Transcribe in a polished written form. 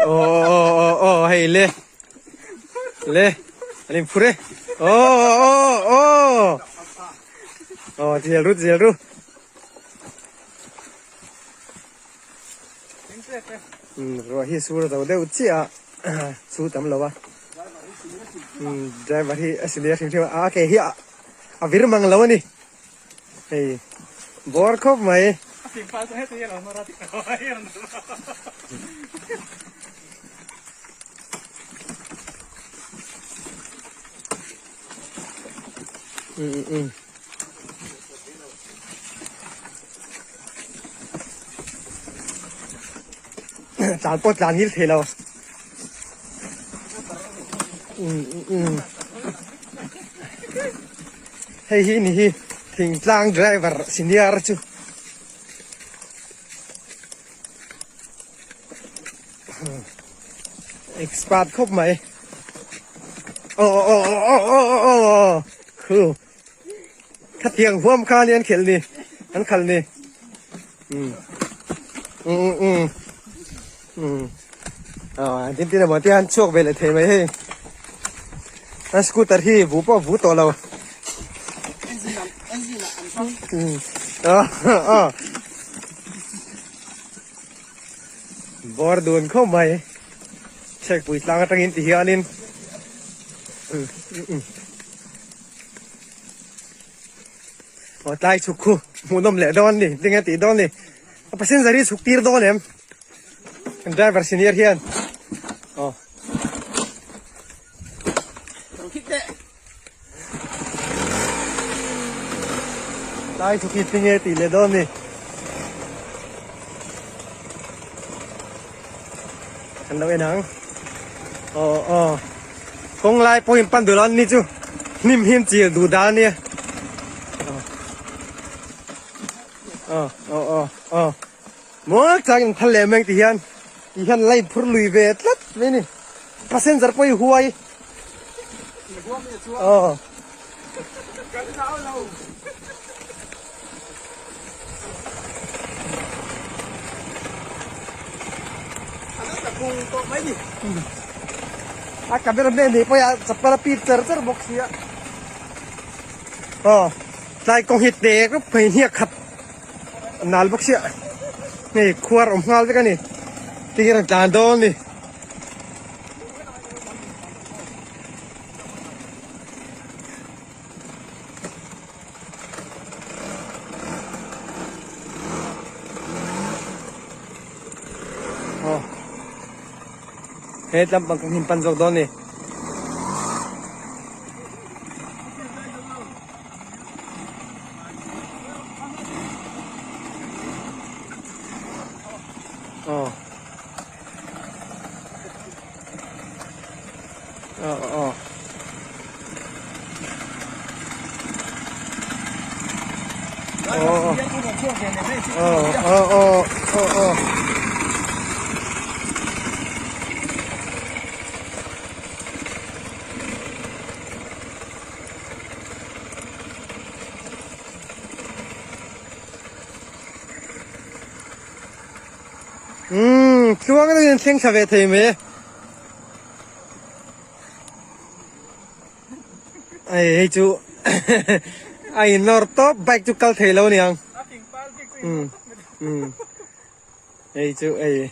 Aw aw aw aw hei le le an in phur e aw aw aw aw zel ru zel ru ruah hi sur a zo deuh chiah a chu tam lo a driver hi a senior hrim hrim a a ke hi a vir mang lo a ni. Hei bawr khawp mai. Tlan pawh tlan ngil thei lo. Hei hi ni hi thingtlang driver senior chu expert khawp mai aw aw aw aw aw aw aw khu khatiang huam kha ni an khelh ni an khalh ni um um um um aw tin tin emaw te an chhuak ve leh thei mai hei an scooter hi vu pawh a vu tawh lo bawr dun khawp mai chhekpui tlang atangin ti hianin aw tlai chhuk khu hmuhnawm leh dawn ni tinge tih dawn ni a passenger hi chhuk tir dawn em. Driver senior hian aw Lai chu khi tinge tih leh dawn ni Kan lo en ang aw aw kawng lai pawhin pan duh lo an ni chu hnim him chil duh dan a nia aw aw aw aw. Maw chang in phal leh meng ti hian ti hian line phur lui ve tlat mai ni passenger pawh i huai aw a cameraman nih pawh a chapal a pit char char bawk sia aw tlai kawng hi tek phei hniak khat Nal bawk sia hei khuar awm nghal vek a ni tinge rawn tlan dawn ni. He tlampang kan him pan zawk dawn ni. Aw. Aw aw. Aw aw aw aw aw. Umm tluang deuhin an thleng thla ve thei mai e. Ai hei chu a in nawr tawp bike chu kal thei lo aniang. Umm umm hei chu ei.